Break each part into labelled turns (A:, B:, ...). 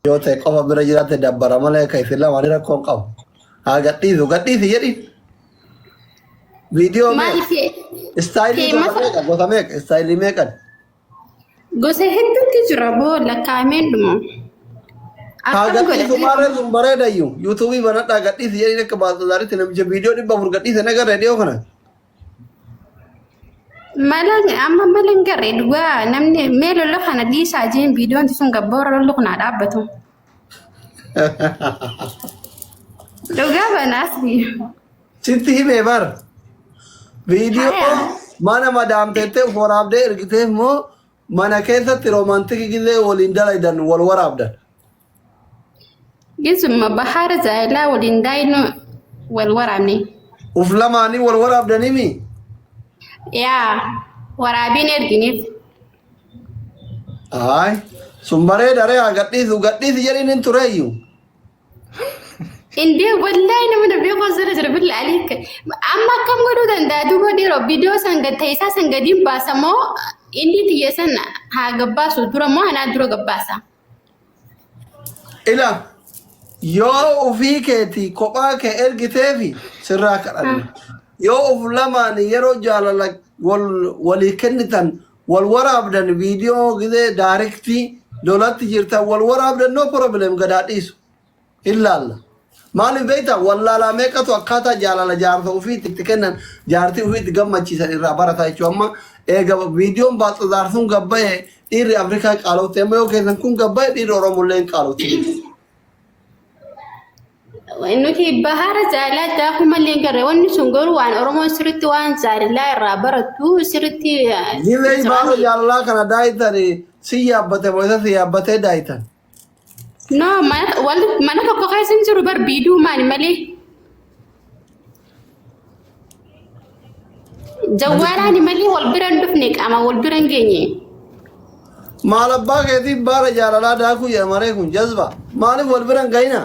A: Yoo ta'e qofa bira jiraate dabbara malee ka isin lamaanii rakkoo hin qabu. Haa gadhiisu gadhiisi jedhi. Viidiyoo meeqa?
B: Maaliif
A: Istaayilii gosa
B: feemasa
A: meeqa? Gosa meeqa? Istaayilii meeqan?
B: Gosa hedduutu jira boo lakkaa'ameen dhumu.
A: Haa
B: Akkam
A: gadhiisu
B: godha?
A: maarree sun bareedayyu. Yuutuubii banadhaa gadhiisi jedhiin akka baaltazaaritti namicha viidiyoo 400 gadhiise nagarre dhiyoo kana.
B: Mala amma mala hin garre dhugaa namni mee lola kana dhiisaa jeen viidiyoon sun gabboora lolli kun haa dhaabbatu. Dhugaa banaas.
A: Sitti himee bar. Viidiyoo
B: Haya.
A: mana madaamteettee of waraabdee ergiteef moo mana keessatti roomaantikii gizee waliin dalaydan wal waraabdan.
B: Gisuma bahaara zaayilaa waliin daayinu wal waraabne.
A: Uf lamaanii wal waraabdanimi.
B: Yaa waraabiin erginiif.
A: Ayi sun bareeda ree haa gadhiisu gadhiisi jedhiin hin tureeyyu.
B: Indee wallahi nama na beeku asirra jira billa aliik. Amma akkam godhuu danda'a duuba dhiiroo viidiyoo san gad ta'isaa san gadiin baasa moo inni tiyya san haa gabbaasu dura moo anaa dura gabbaasa.
A: Ila yoo ufii keetii kophaa kee ergiteefi sirraa kadhanna. Yoo uf lamaan yeroo jaalala wal walii kennitan wal waraabdan viidiyoo gizee daarektii lolatti jirtan wal waraabdan no problem gadaa dhiisu. Hin laalla. Maaliif beektaa wallaalaa meeqatu akkaataa jaalala jaarsa ofiitti itti kennan jaartii ofiitti gammachiisan irraa barata jechuudha. Amma eega viidiyoon Baalxazaar sun gabbaye dhiirri Afrikaa qaalofte amma yoo keessan kun gabbaye dhiirri Oromollee hin qaalofte jechuudha.
B: Nuti bahara jaalalaa daakuu malee hin garre wanni sun garuu waan Oromoon sirriitti waan jaalalaa irraa barattu sirriitti
A: Gizee baala
B: jiraani.
A: jaalalaa kana daayitan si yaabbate moo isa si yaabbatee daayitan.
B: No, mana wal mana tokko keessa hin jiru bar biiduu maali malee. Jawwaalaani malee wal bira hin dhufne qaama wal bira hin geenye.
A: Maal abbaa keetiif baala jaalalaa daakuu jedhama maree kun jazba. Maaliif wal bira hin gahina?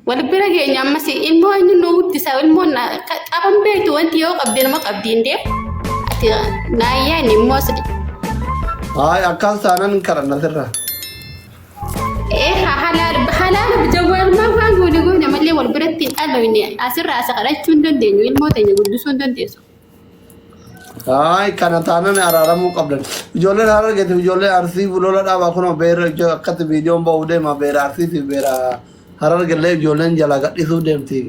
B: Wal bira geenya ammas ilmoo inni nu guddisa ilmoon qaban beektu wanti yoo qabde nama qabdi hin Ati naayyaan immoo asli.
A: Haay akkas taanan hin kadhanna sirraa.
B: Ee halaal halaal jawwaalmaa waan goone goone malee wal biratti hin dhaloyne asirraa asa kadhachuu hin dandeenyu ilmoo teenya guddisuu hin dandeessu.
A: Haay kana taanan araaramuu qabdan. Ijoolleen Harargeetiif ijoolleen Arsii lola dhaabaa kunoo beera ijoo akkatti viidiyoon ba'uu deema beera Arsiitiif beera Harargellee ijoolleen jalaa gadhiisuu deemti.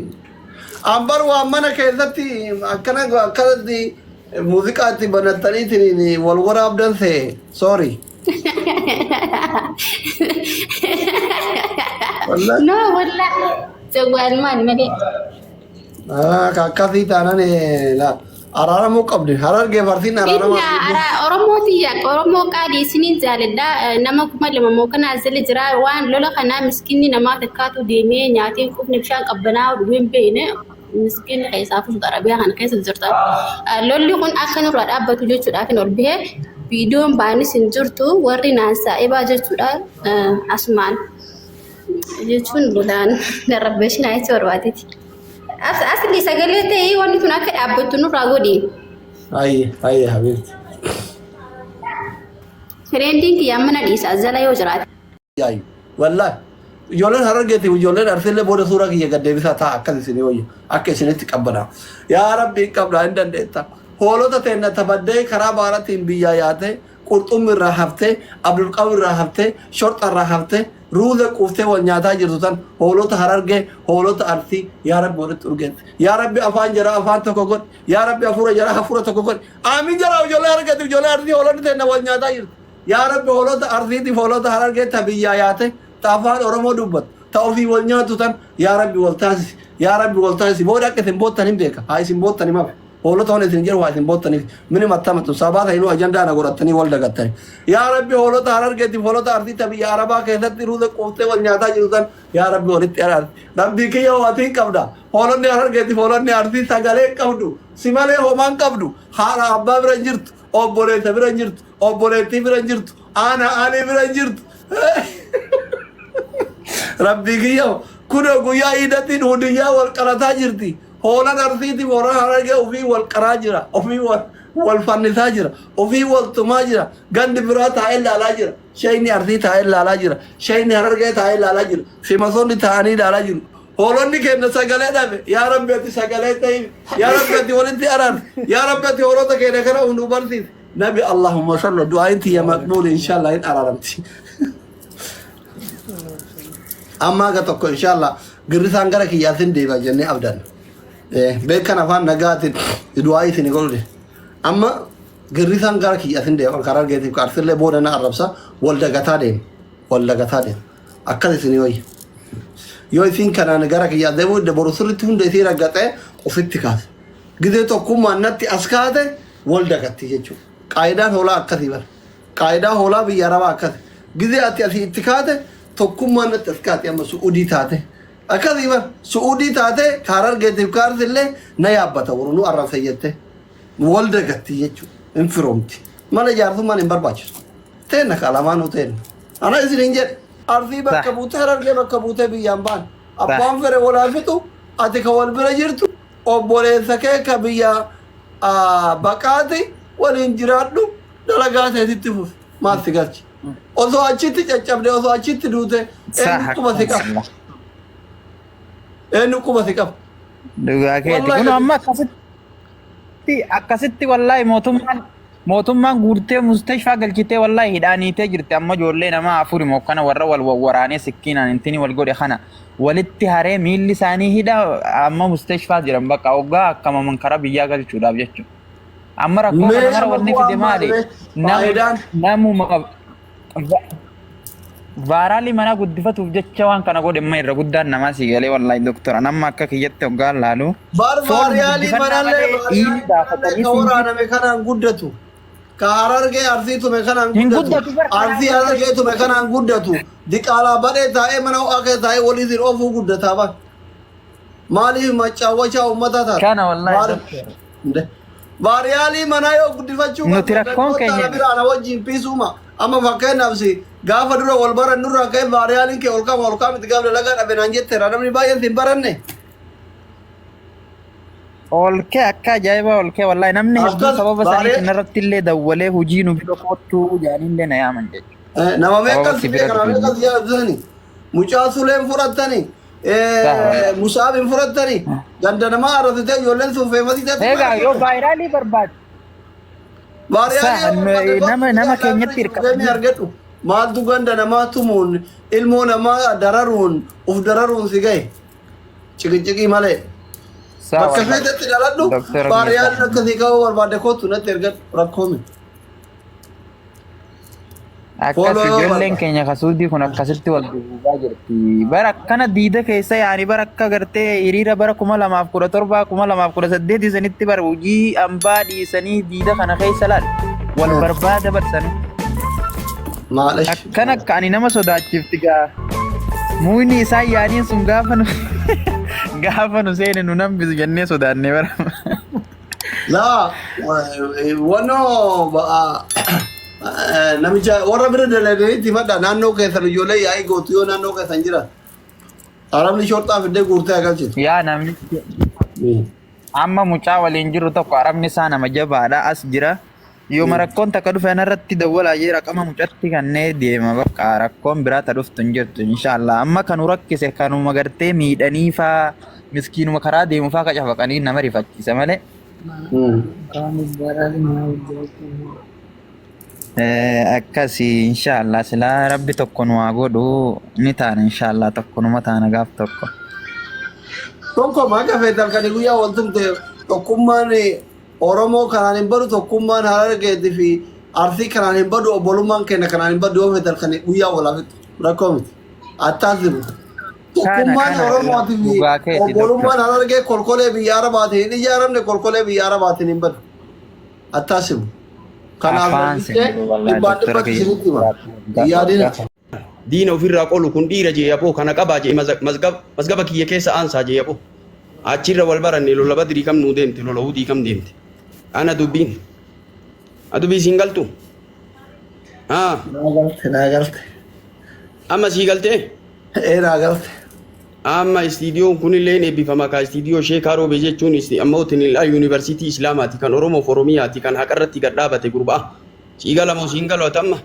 A: Ambar waan mana keessatti akkana akkanatti muuziqaa itti banattaniitiin wal waraabdan see sorry. Wallahi.
B: No wallahi jawwaalmaan malee.
A: Ah, ka akkasii taanan la araaramuu qabdi. Harargee farsiin araaramaa
B: Inna ara Oromoo tiyya Oromoo qaali isiniin jaaladha nama 2000 moo kanaa jala jira waan lola kanaa miskinni namaa takkaatu deemee nyaatee hin quufne bishaan qabbanaa dhugee hin beekne miskinni keessaa fuutu Arabiyaa kana keessa jirta. Lolli kun akka nurraa dhaabbatu jechuudhaaf hin ol bahee viidiyoon baanis hin jirtu warri naan saa'ibaa jechuudha asumaan. Jechuun boodaan darrabbeshinaa jechuu barbaadeeti. As asli sagalee ta'ee wanni kun akka dhaabbattu nurraa godhi.
A: Ayye ayye habiibti.
B: Fireendiin kiyya amma na dhiisa jala yoo jiraate.
A: Yaayu. Wallahi. Ijoolleen Harargeetiif ijoolleen Arsiillee booda suuraa kiyya gad deebisaa ta'a akkas isinii wayya. Akka isinitti qabbanaa. Yaa Rabbi hin qabdaa hin dandeetta. Hoolota teenna tabaddee karaa baaratiin biyyaa yaatee qurxummi irraa haftee, Abdulqawi irraa haftee, shorxa irraa haftee, ruuza quuftee wal nyaataa jirtu tan hoolota Harargee, hoolota Arsii yaa Rabbi walitti urgeessi. Yaa Rabbi afaan jaraa afaan tokko godhi. Yaa Rabbi hafuura jaraa hafuura tokko godhi. Aamiin jaraa ijoollee Harargeetiif ijoollee Arsii hoolonni teenna wal nyaataa jirti. Yaa Rabbi hoolota Arsiitiif hoolota Harargee ta biyyaa yaate ta afaan Oromoo dubbattu ta ofii wal nyaattu tan yaa Rabbi wal taasisi. Yaa Rabbi wal taasisi. Booda akka isin boottan hin beeka. Haa isin boottan himaaf. Hoolota wan isin jedhu waa isin boottaniif minim attamatu sabaa ta'inuu ajandaa na godhattanii wal dagattani. Yaa Rabbi hoolota Harargeetiif hoolota Arsii ta biyya Arabaa keessatti ruuza quuftee wal nyaataa jiru san yaa Rabbi walitti araarsi. Rabbii kiyya hoo ati hin qabda. Hoolonni Harargeetiif hoolonni Arsii sagalee hin qabdu. Si malee homaa hin qabdu. Haadha abbaa bira hin jirtu. Obboleessa bira hin jirtu. Obboleettii bira hin jirtu. Aanaa aanee bira hin jirtu. Rabbii kiyya kunoo guyyaa iidatiin hudiyyaa wal qarataa jirti. Hoolan Arsiitiif hoolan Harargee ofii wal qaraa jira. Ofii wal Wal fannisaa jira. Ofii wal tumaa jira. Gandi biraa taa'ee ilaalaa jira. Sheeyni Arsii taa'ee ilaalaa jira. Sheeyni Harargee taa'ee ilaalaa jira. Simasoonni taa'anii ilaalaa jiru. Hoolonni keenya sagalee dhabe. Yaa Rabbi ati sagalee ta'iif. Yaa Rabbi ati walitti araarsi. Yaa Rabbi ati hoolota keenya kana of nu barsiisi. Nabi Allahumma salli du'aayin tiyya maqbuul inshallah hin araaramti. Amma aga tokko inshallah girrisaan gara kiyyaatiin deebi'a jennee abdanna. Beekan afaan nagaatiin du'aa isin godhu. Amma girrisaan gara kiyyaatiin deebi'a karaa argeetiif qaarsillee booda na arrabsa wal dagataa deema. Wal dagataa deema. Akkas isin wayya. Yoo isin kanaan gara kiyyaa deemuu boru sirriitti hunda isii raggaxee ofitti kaasa. Gizee tokkummaan natti as kaate wal dagatti jechuudha. Qaayidaan hoolaa akkasii bara. Qaayidaa hoolaa biyya arabaa akkasi. Gizee ati asii itti kaate tokkummaan natti as kaate amma su'udii taate. Akkasii bara su'udii taate kaarargeetiif kaarsillee na yaabbata warra nu arrabsa jette. Wal dagatti jechuudha. Hin firoomti. Mana jaarsummaan hin barbaachisu. Teenna ka lamaanuu teenna. Ana isin hin jedhe. Arsii bakka buutee harargee bakka buutee biyyaan baan. Abbaan fedhe walaa fixu ati ka wal bira jirtu obboleessa kee ka biyya baqaati waliin jiraadhu dalagaa teetitti fufi maal si galche. Osoo achitti caccabde osoo achitti duute eenyu quba si qaba. Eenyu quba si qaba.
C: Dhugaa keeti.
A: Wallahi
C: Kun amma akkasitti akkasitti wallahi mootummaan mootummaan guurtee mustashfaa galchitee wallahi hidhaaniitee jirti amma ijoollee namaa afuri mokkana warra wal wawwaraanee sikkiinaan intini wal godhe kana walitti haree miilli isaanii hidha amma mustashfaa jiran bakka hoggaa akkamaman karaa biyyaa galchuudhaaf jechuudha. Amma rakkoo
A: Mee
C: kana mara
A: amma
C: wanni
A: bu'aan
C: fide maali?
A: maali ree?
C: Nam-
A: Faayidaan
C: Namuma vaaraalii manaa guddifatuuf jecha waan kana godhe amma irra guddaan namaa sii galee wallahi doktora nama akka kiyyatti hoggaa laalu.
A: Bar
C: Foon
A: vaariyaalii
C: guddifannaa
A: manallee
C: malee dhiigni
A: vaariyaalii manallee
C: baafatanii
A: ka
C: siin
A: waraaname kanaan guddatu. Ka harargee arsii tume kanaan
C: Hin
A: guddatu.
C: guddatu bar kanaan
A: Arsii
C: guddatu.
A: harargee tume kanaan guddatu. Diqaalaa badhee taa'ee mana ho'aa keessa taa'ee walii siin oofuu guddataa bar. Maaliif macaawwachaa uummataa taata?
C: Kana wallahi
A: Maaliif?
C: doktora.
A: Nde. Vaariyaalii manaa yoo guddifachuu
C: Nuti
A: barbaaddan
C: rakkoon
A: kottaa na
C: keenya
A: bira ana wajjin piisuuma. Amma fakkeenyaaf si gaafa dura wal baran nurraa ka'e vaariyaaliin kee ol kama ol kaamiti gaafa dalagaa dhabe naan jetteera namni baay'een si hin baranne.
C: Olkee akka ajaa'ibaa olkee wallahi namni hedduu
A: Akkas
C: sababa
A: baaree
C: saniitiin irratti illee dawwalee hojii nu bira koottuu jaaniillee na yaaman jechuudha.
A: nama
C: Sababa
A: meeqas
C: si bira
A: beeka nama
C: dhufeen
A: meeqas yaadani mucaa suleen fudhattani
C: jechuudha.
A: musaab hin fudhattani ganda namaa arrasitee ijoolleen sun feemasii taate
C: Egaa yoo vaayiraalii barbaade
A: Baariyaalii
C: Sa-
A: yoo barbaadde
C: nama nama
A: kottu
C: keenyatti
A: deemee
C: hirkatanii
A: argadhu maaltu ganda namaa tumuun ilmoo namaa dararuun uf dararuun si gahe ciqiciqii malee.
C: Saa
A: Bakka
C: wallahi.
A: feetetti dhaladhu
C: Doktora
A: baariyaan
C: Miidhaa.
A: akkasii qabuu barbaadde kottu natti ergadhu rakkoo miti.
C: Akkas
A: Fooloo
C: ijoolleen
A: barbaada.
C: keenya kasuudii kun akkasitti wal duubaa jirti. Bara akkana diida keessa yaani bara akka gartee hiriira bara 2017 2018 sanitti bara hojii ambaa dhiisanii diida kana keessa laal wal barbaada barsanii.
A: Maalish.
C: Akkana akka ani nama sodaachifti gaa. Muuyni isaan yaaniin sun gaafa nu gaafa nu seene nu nambisu jennee sodaanne bara.
A: Laa wannoo namicha warra bira dalaganitti himadha naannoo keessan ijoollee yaa'ii gootu yoo naannoo keessan jiran. Arabni shorxaa fiddee guurtee agalchitu.
C: Yaa namni amma mucaa waliin jiru tokko arabni isaa nama jabaadha as jira. Yooma rakkoon takka dhufe anarratti dawwalaa jee raqama mucatti kannee deema bakka rakkoon biraa ta dhuftu hin jirtu inshaallah. Amma kanu rakkise kanuma gartee miidhanii faa miskiinuma karaa deemu faa kacafaqanii nama rifachiisa malee. Akkasi inshaallah silaa rabbi tokko nu haa godhu ni taana inshaallah tokko numa taana gaaf tokko.
A: Tokko maka feetan kan guyyaa wal tumte tokkummaan Oromoo kanaan hin badu tokkummaan Harargeetii fi Arsii kanaan hin badu obbolummaan keenya kanaan hin badu yoo feetan kan guyyaa wal hafittu rakkoo miti. Attaasimu.
C: Kana
A: Tokkummaan
C: kana
A: Oromootii fi
C: dhugaa keeti doktor.
A: obbolummaan Harargee kolkolee biyya Arabaatiin hin ijaaramne kolkolee biyya Arabaatiin hin badu. Attaasimu. Kanaaf
C: Afaan
A: namtichee
C: seenuu wallahi
A: dhibbaan
C: doktora
A: dhibbatti
C: kiyya.
A: isinitti hima. Hin yaadina.
D: Diina ofirraa qolu kun dhiira jee yaboo kana qabaa jee mazgaba kiyya keessa aansaa jee yaboo. Achirra wal baranne lola badrii kam nuu deemte lola hudii kam deemte. Ana dubbiin. A dubbii siin galtu. Haa
A: Naa galte naa galte.
D: amma sii galtee
A: Ee naa galte.
D: Amma istiidiyoon kunillee ni eebbifama ka istiidiyoo Sheekaa Roobee jechuun ammoo tinilaa yuunivarsiitii Islaamaati kan Oromoof Oromiyaati kan haqarratti gad dhaabate gurbaa. Sii galamoo siin galu ati amma.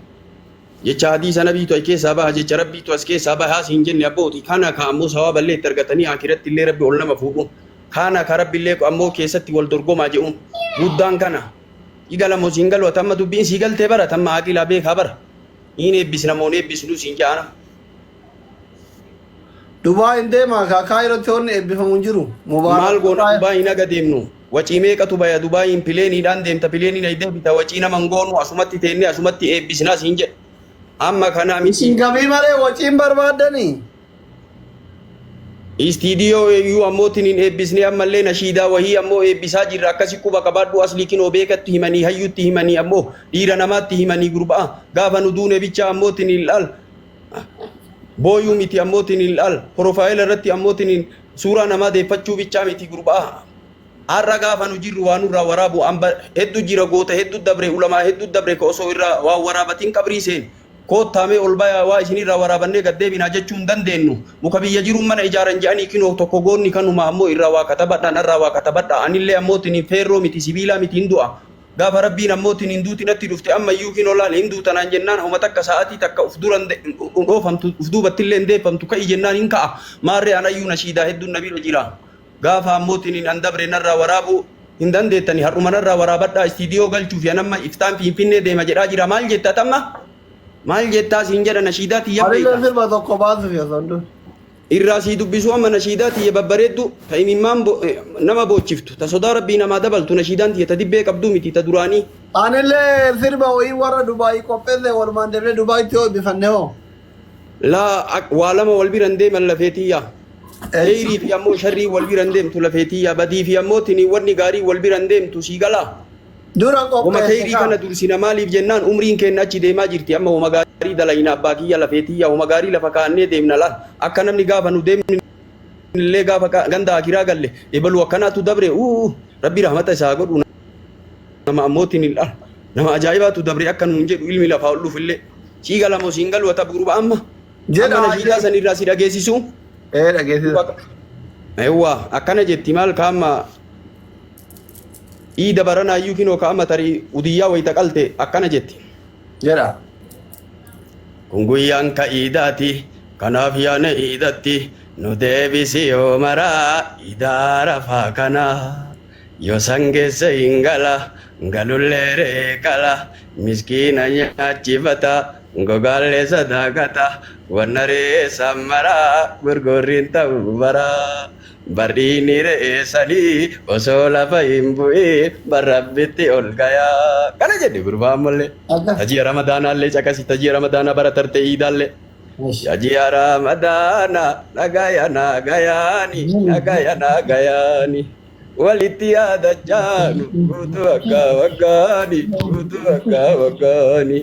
D: Jecha hadiisa nabiitu as keessaa baha jecha rabbiitu as keessaa baha siin jenne abbooti kana ka ammoo sawaaballee itti argatanii akiratti illee rabbi ol nama fuudhu. Kana ka rabbillee ammoo keessatti wal dorgomaa jedhuun guddaan kana. Sii galamoo siin galu ati amma dubbiin sii galtee bara tamma aqilaa beekaa bara. Niin eebbisna moo hin eebbisnu siin ja'ana.
A: Dubaay hin deemaa kaa Kaayirootti wanni eebbifamu hin jiru. Mubaarak
D: Maal goona
A: Dubaay.
D: Dubaayin haga deemnu wacii meeqatu baya Dubaayin pileeniidhaan deemta pileeniin ay deebita wacii nama hin goonu asumatti teennee asumatti eebbisnaa siin jedhe amma kanaa miti
A: Isin gabii malee waciin barbaaddanii.
D: Istiidiyoo eeyyuu ammoo tiniin eebbisnee ammallee nashiidaa wahii ammoo eebbisaa jirra akkasi quba qabaadhu aslii kinoo beekatti himanii hayyutti himanii ammoo dhiira namaatti himanii gurbaa gaafa nu duune bicha ammoo tiniin laal booyuu miti ammoo tiniin laal porofaayila irratti ammoo tiniin suuraa namaa deeffachuu bichaa miti gurbaa har'a gaafa nu jirru waa nurraa waraabu amba heddu jira goota heddu dabre ulamaa heddu dabre ka osoo irraa waa waraabatiin qabrii seen koottaamee ol bayaa waa isinirraa waraabannee gad deebinaa jechuu hin dandeenyu muka biyya jiruun mana ijaaran je'anii kinoo tokko goonni kanuma ammoo irraa waa katabadha narraa waa katabadha anillee ammoo tiniin feerroo miti sibiilaa miti hin du'a gaafa rabbiin ammoo tiniin duuti natti dhufte amma iyyuu kinoo laal hin duuta naan jennaan homa takka sa'aatii takka uf dura hin dhoofamtu uf duubatti illee hin deeffamtu ka'i jennaan hin ka'a maarree anayyuu nashiidaa hedduun na bira jira gaafa ammoo tiniin an dabre narraa waraabuu hin dandeettani har'uma narraa waraabadhaa istiidiyoo galchuuf yan amma iftaan finfinnee deema jedhaa jira maal jetta tamma maal jettaa siin jedha nashiidaa tiyya
A: Anillee
D: beeyta
A: sirba tokko baasuuf osoo hin duune.
D: irraa sii dubbisuu amma nashiidaa tiyya babbareeddu ta imimmaan nama boochiftu ta sodaa rabbii namaa dabaltu nashiidaan tiyya ta dibbee qabduu miti ta duraanii
A: Anillee sirba wayii warra Dubaayii qopheesse walumaan deemnee Dubaayitti yoo eebbifanne hoo.
D: Laa waa lama wal bira hin deeman lafeetiyya. Kheyrii fi ammoo sharrii wal bira hin deemtu lafeetiyya. Badii fi ammoo tini wanni gaarii wal bira hin deemtu sii galaa.
A: Dura
D: Wama
A: qopheesse
D: kheyrii
A: kaa.
D: kana dursina maaliif jennaan umriin keenna achi deemaa jirti amma wama gaarii dalayna abbaa kiyya lafeetiyya wama gaarii lafa kaa'annee deemna laal akka namni gaafa nu deemne illee gaafa ganda akiraa galle ebalu akkanaatu dabre uu rabbi rahmata isaa godhu nama ammootiin hin dhalu nama ajaa'ibaatu dabre akka nuun jedhu ilmi lafaa ol dhufu illee sii gala moo siin galu ata gurba amma
A: Jedha
D: amma nashiidaa san irraa si dhageessisu
A: Ee dhageessisa.
D: Eewwa akkana jetti maal kaama iida baranaa iyyuu kinoo kaama tarii udiyyaa wayita qalte akkana jetti.
A: Jedha.
D: Kun guyyaan ka iidaati kanaaf yaana iidatti nu deebisi yoo maraa iidaa rafaa kana yoo san geesse hin gala galullee re'ee qala miskiina nyaachifata gogaallee sadaaqata wanna re'ee san maraa gurgurriin ta'uu baraa barriini re'ee sanii osoo lafa hin bu'in barrabbitti ol gayaa kana jedhe gurbaan mallee.
A: Akka.
D: Tajiya Ramadaanaallee caqasi tajiya Ramadaanaa bara tarte iidaallee. Tajiya Ramadaana nagaya nagayaani nagaya nagayaani walitti yaadachaanu guutuu akka waggaani guutuu akka waggaani.